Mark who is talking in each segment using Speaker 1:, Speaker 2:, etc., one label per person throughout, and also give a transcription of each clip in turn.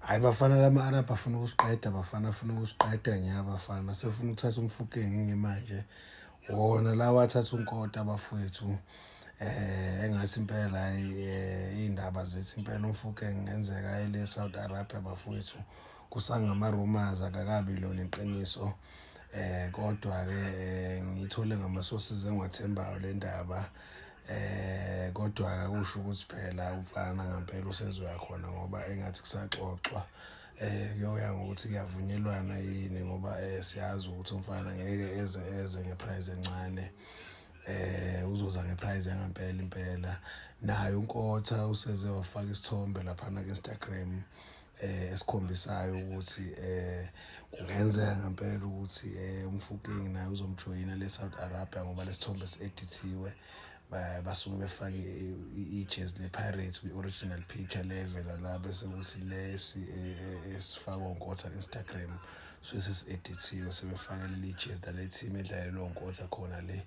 Speaker 1: Hhayi bafana lama-Arab afuna ukusiqeda bafana afuna ukusiqeda nya bafana sefuna ukuthatha uMofokeng manje wona lawa athatha uNkota bafowethu. Engathi impela hayi iy'ndaba zithi impela uMofokeng kungenzeka aye le Saudi Arabia bafowethu. Kusangama-rumours, akakabi lona iqiniso, kodwa-ke ngiyithole ngama-sources engiwathembayo le ndaba. Kodwa akusho ukuthi phela umfana ngempela usezoya khona ngoba engathi kusaxoxwa. Kuyoya ngokuthi kuyavunyelwana yini ngoba siyazi ukuthi umfana ngeke eze nge-price encane, uzoza nge-price yangempela impela. Naye uNkota useze wafaka isithombe laphana ku-Instagram esikhombisayo ukuthi kungenzeka ngempela ukuthi uMofokeng naye uzomjoyina le Saudi Arabia ngoba lesithombe si-edithiwe. Basuke befake ijezi le-Pirates kwi-original picture le evela la, bese kuthi lesi esifakwa uNkota ku-Instagram suke sesi-edithiwe, sebefake leli jezi lale team edlalelwa uNkota khona le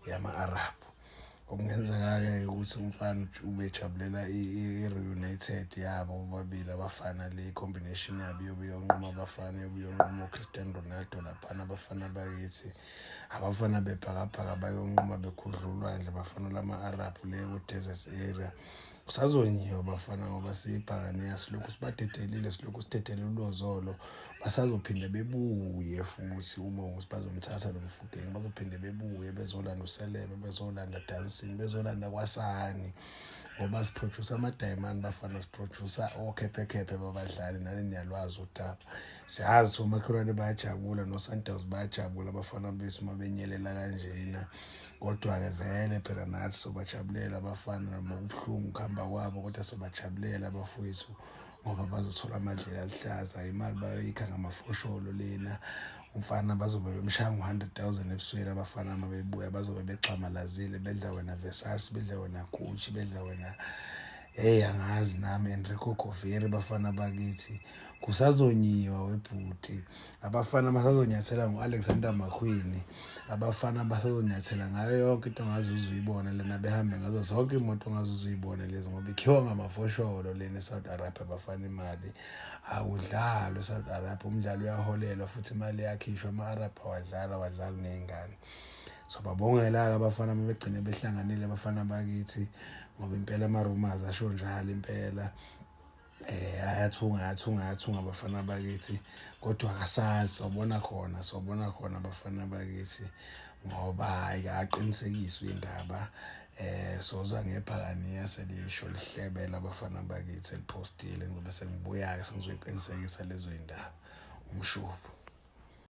Speaker 1: yama-Arab. Okungenzeka-ke ukuthi umfana ubejabulela i-reunited yabo bobabili abafana, le combination yabo iyobe iyonquma abafana, iyobe iyonquma o-Cristiano Ronaldo laphana. Abafana bakithi, abafana bebhakabhaka bayonquma bekhudla ulwandle, abafana lama-Arab le ku-desert area. Kusazonyiwa bafana ngoba siyibhakaniya, silokhu sibadedelile, silokhu sidedele ulozolo. Basazophinde bebuye futhi uma ukuthi bazomthatha lo Mofokeng, bazophinde bebuye bezolanda uSelebe, bezolanda Dancing, bezolanda kwasani ngoba si-produce ama-diamond bafana, si-produce okhephekhephe babadlali. Nani niyalwazi udaba, siyazi ukuthi omakhelwane bayajabula no-Sundowns bayajabula abafana bethu uma benyelela kanjena. Kodwa-ke vele phela nathi sobajabulela abafana noma kubuhlungu ukuhamba kwabo, kodwa sobajabulela abafowethu ngoba bazothola amadlela aluhlaza, imali bayoyikha ngamafosholo lena. Umfana bazobe bemshaya ngo-100,000 ebusweni abafana uma bebuya, bazobe begxamalazile, bedla wena Versace, bedla wena Gucci, bedla wena, hey, angazi nami, Enrico Coveri. Bafana bakithi, kusazonyiwa webhuti, abafana basazonyathela ngo-Alexander McQueen, abafana basazonyathela ngayo yonke into ongaze uzuyibona lena, behambe ngazo zonke imoto ongaze uzuyibone lezi ngoba ikhiwa ngamafosholo lena e-Saudi Arabia. Abafana, imali akudlalwa e-Saudi Arabia, umdlalo uyaholelwa futhi imali iyakhishwa. Ama-Arab awadlala, awadlali ney'ngane. So babongela-ke abafana uma begcine behlanganile abafana bakithi ngoba impela ama-rumours asho njalo impela. Ayathunga, ayathunga, ayathunga abafana bakithi, kodwa akasazi, sobona khona, sobona khona abafana bakithi ngoba hayi kaqinisekiswe indaba. Sozwa ngephakaniya selisho lihlebela abafana bakithi, elipostile, ngizobe sengibuya-ke sengizoyiqinisekisa lezo yindaba. Umshubo.